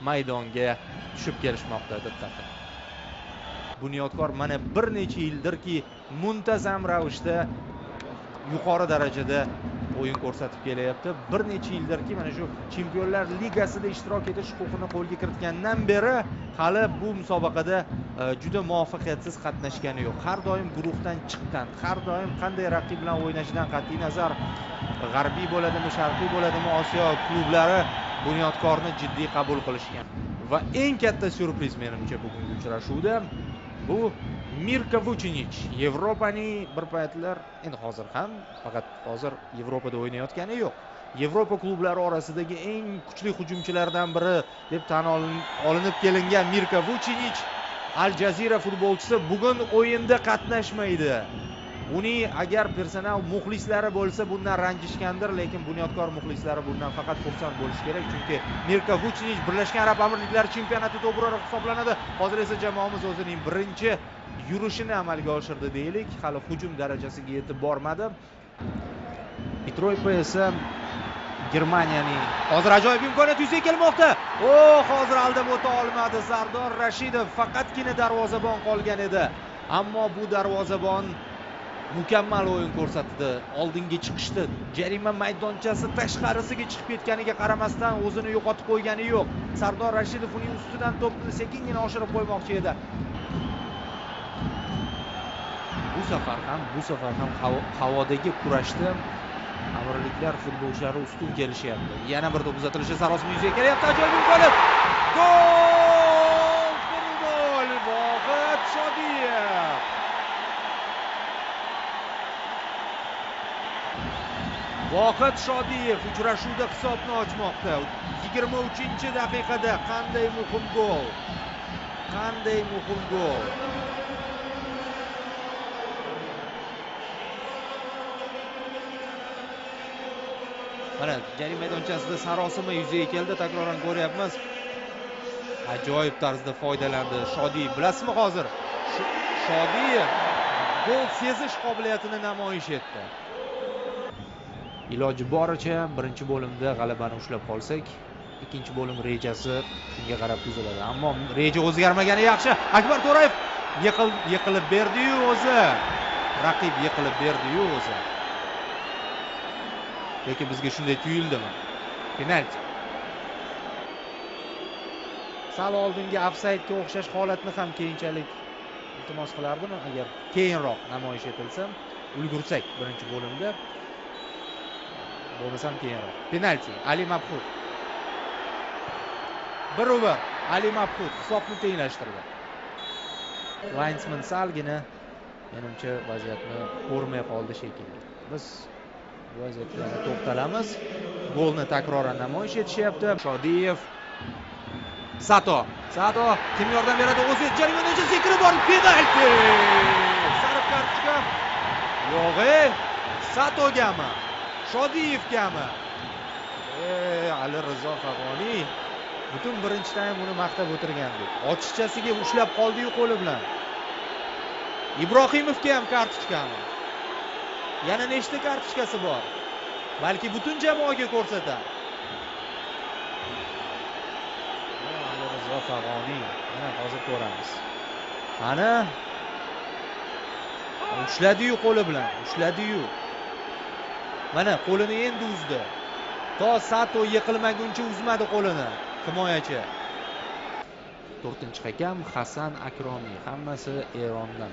maydonga tushib kelishmoqda diqqatga. Bunyodkor mana bir necha yildirki muntazam ravishda yuqori darajada o'yin ko'rsatib kelyapti. Bir necha yildirki mana shu Chempionlar Ligasida ishtirok etish huquqini qo'lga kiritgandan beri hali bu musobaqada juda muvaffaqiyatsiz qatnashgani yo'q. Har doim guruhdan chiqqan, har doim qanday raqib bilan o'ynashidan qat'iy nazar, g'arbiy bo'ladimi, sharqiy bo'ladimi, Osiyo klublari Bunyodkorni jiddiy qabul qilishgan. Va eng katta syurpriz menimcha bugungi uchrashuvda bu Mirko Vucinic, Yevropaning bir paytlar, endi hozir ham, faqat hozir Yevropada o'ynayotgani yo'q, Yevropa klublari orasidagi eng kuchli hujumchilardan biri deb tan olinib kelingan Mirko Vucinic, Al Jazeera futbolchisi bugun o'yinda qatnashmaydi. Uning agar personal muxlislari bo'lsa bundan ranjishgandir, lekin Bunyodkor muxlislari bundan faqat xursand bo'lish kerak, chunki Mirko Vucinic Birlashgan Arab Amirliklari chempionati to'g'riroq hisoblanadi. Hozir esa jamoamiz o'zining birinchi yurishini amalga oshirdi deylik, hali hujum darajasiga yetib bormadi. Pitroipa esa Germaniyaning hozir ajoyib imkoniyat yuzaga kelmoqda. Hozir aldab o'ta olmadi Sardor Rashidov, faqatgina darvozabon qolgan edi. Ammo bu darvozabon mukammal o'yin ko'rsatdi. Oldinga chiqishdi. Jarima maydonchasi tashqarisiga chiqib ketganiga qaramasdan o'zini yo'qotib qo'ygani yo'q. Sardor Rashidov uning ustidan to'pni sekingina oshirib qo'ymoqchi edi. Bu safar ham havodagi kurashda Amirliklar futbolchilari ustun kelishyapti. Yana bir to'p uzatilishi sarosima yuzaga kelyapti. Ajoyib imkoniyat. Gol! Gol! Vohid Shodiyev. Vohid Shodiyev uchrashuvda hisobni ochmoqda. 23-daqiqada qanday muhim gol. Qanday muhim gol. Mana jarima maydonchasida sarosima yuzaga keldi, takroran ko'ryapmiz. Ajoyib tarzda foydalandi Shodiyev. Bilasizmi hozir Shodiyev gol sezish qobiliyatini namoyish etdi. Iloji boricha birinchi bo'limda g'alabani ushlab qolsak, ikkinchi bo'lim rejasi shunga qarab tuziladi. Ammo reja o'zgarmagani yaxshi. Akbar To'rayev yiqilib berdi-yu o'zi. Raqib yiqilib berdi-yu o'zi. Lekin bizga shunday tuyuldimi? Penalti. Sal oldingi ofsaydga o'xshash holatni ham keyinchalik iltimos qilardim, agar keyinroq namoyish etilsa, ulgursak birinchi bo'limda. Bo'lmasam keyinroq. Penalti. Ali Mabhut. 1-1. Ali Mabhut hisobni tenglashtirdi. Linesman salgina menimcha vaziyatni ko'rmay qoldi shekilli. Biz bu vaziyatga yana to'xtalamiz. Golni takroran namoyish etishyapti. Shodiyev. Sato. Sato kim yordam beradi? O'zi jarima maydonchasiga sekirib borib penalti. Sariq kartochka. Yo'q, Satogami? Shodiyevgami? Ali Rizo Fag'oniy butun birinchi taym uni maqtab o'tirgandik. Ochiqchasiga ushlab qoldi-yu qo'li bilan. Ibrohimovga ham kartochkami? Yana nechta kartochkasi bor? Balki butun jamoaga ko'rsatar. Ali Rizo Fag'oniy, mana hozir ko'ramiz. Ana ushladi-yu qo'li bilan, ushladi-yu. Mana qo'lini endi uzdi. To Sato yiqilmaguncha uzmadi qo'lini himoyachi. 4-hakam Hasan Akromiy, hammasi Erondan.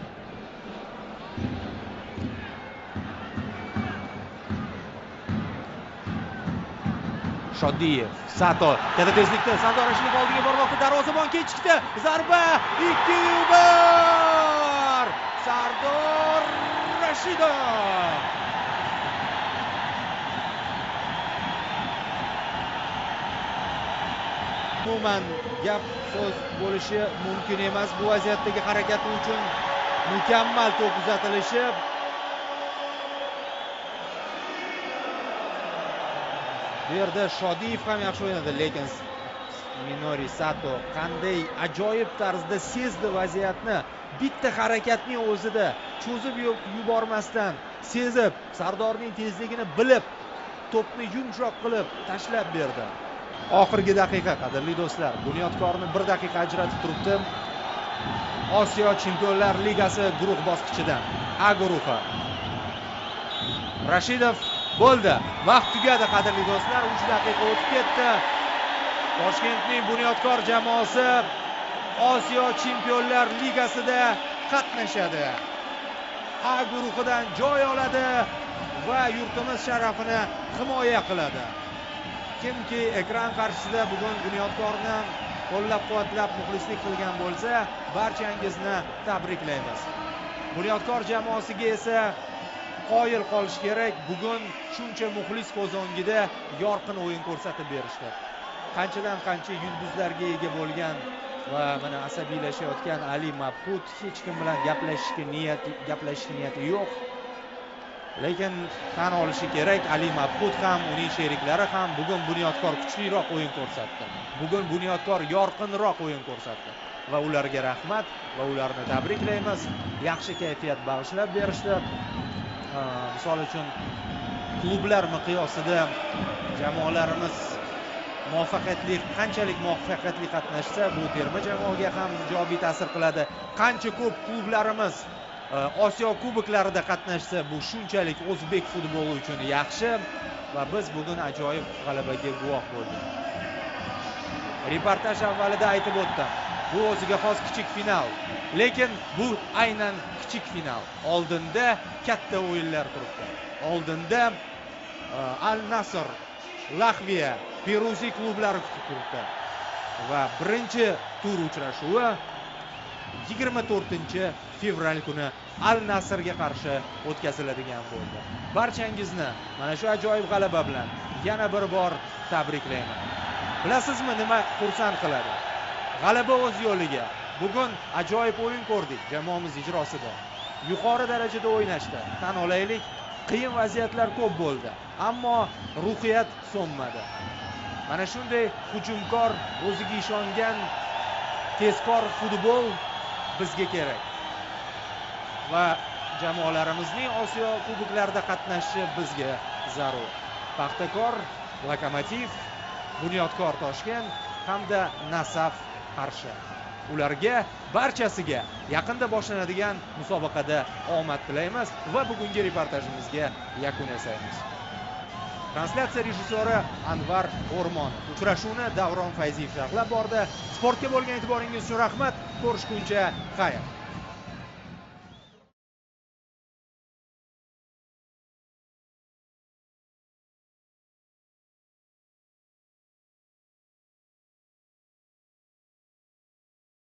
Shodiyev, Sato katta tezlikda Sardor Rashidov oldiga bormoqda, darvozabon kechikdi. Zarba 2-1. Sardor Rashidov. Umuman gap so'z bo'lishi mumkin emas. Bu vaziyatdagi harakati uchun mukammal to'p uzatilishi. Bu yerda Shodiyev ham yaxshi o'ynadi, lekin Minori Sato qanday ajoyib tarzda sezdi vaziyatni. Bitta harakatning o'zida cho'zib yubormasdan sezib, Sardorning tezligini bilib, to'pni yumshoq qilib tashlab berdi. Oxirgi daqiqa, qadrli do'stlar, Bunyodkorni 1 daqiqa ajratib turibdi. Osiyo Chempionlar Ligasi guruh bosqichidan A guruhi. Rashidov bo'ldi. Vaqt tugadi, qadrli do'stlar. 3 daqiqa o'tib ketdi. Toshkentning Bunyodkor jamoasi Osiyo Chempionlar Ligasida qatnashadi. A guruhidan joy oladi va yurtimiz sharafini himoya qiladi. Kimki ekran qarshisida bugun Bunyodkorni qo'llab-quvvatlab muxlislik qilgan bo'lsa, barchangizni tabriklaymiz. Bunyodkor jamoasiga esa qoyil qolish kerak. Bugun shuncha muxlis ko'z o'ngida yorqin o'yin ko'rsatib berishdi. Qanchadan qancha yulduzlarga ega bo'lgan va mana asabiylashayotgan Ali Mabhut hech kim bilan gaplashishga niyati yo'q. Lekin tan olishi kerak, Ali Mabhut ham, uning sheriklari ham bugun Bunyodkor kuchliroq o'yin ko'rsatdi. Bugun Bunyodkor yorqinroq o'yin ko'rsatdi va ularga rahmat va ularni tabriklaymiz. Yaxshi kayfiyat bag'ishlab berishdi. Misol uchun klublar miqyosida jamoalarimiz muvaffaqiyatli, qanchalik muvaffaqiyatli qatnashsa, bu terma jamoaga ham ijobiy ta'sir qiladi. Qancha ko'p klublarimiz Osiyo kuboklarida qatnashsa, bu shunchalik o'zbek futboli uchun yaxshi va biz bugun ajoyib g'alabaga guvoh bo'ldik. Reportaj avvalida aytib o'tdim, bu o'ziga xos kichik final, lekin bu aynan kichik final. Oldinda katta o'yinlar turibdi. Oldinda Al Nasr, Laxviya, Peruzi klublari kutib turibdi. Va birinchi tur uchrashuvi 24 fevral kuni Al Nasrga qarshi o'tkaziladigan bo'ldi. Barchangizni mana shu ajoyib g'alaba bilan yana bir bor tabriklayman. Bilasizmi nima xursand qiladi? G'alaba o'z yo'liga. Bugun ajoyib o'yin ko'rdik jamoamiz ijrosida. Yuqori darajada o'ynashdi. Tan olaylik, qiyin vaziyatlar ko'p bo'ldi, ammo ruhiyat so'nmadi. Mana shunday hujumkor, o'ziga ishongan, tezkor futbol bizga kerak. Va jamoalarimizning Osiyo kuboklarida qatnashishi bizga zarur. Paxtakor, Lokomotiv, Bunyodkor Toshkent hamda Nasaf qarshi. Ularga barchasiga yaqinda boshlanadigan musobaqada omad tilaymiz va bugungi reportajimizga yakun yasaymiz. Translyatsiya rejissyori Anvar O'rmonov. Uchrashuvni Davron Fayziyev sharhlab bordi. Sportga bo'lgan e'tiboringiz uchun rahmat. Ko'rishguncha xayr.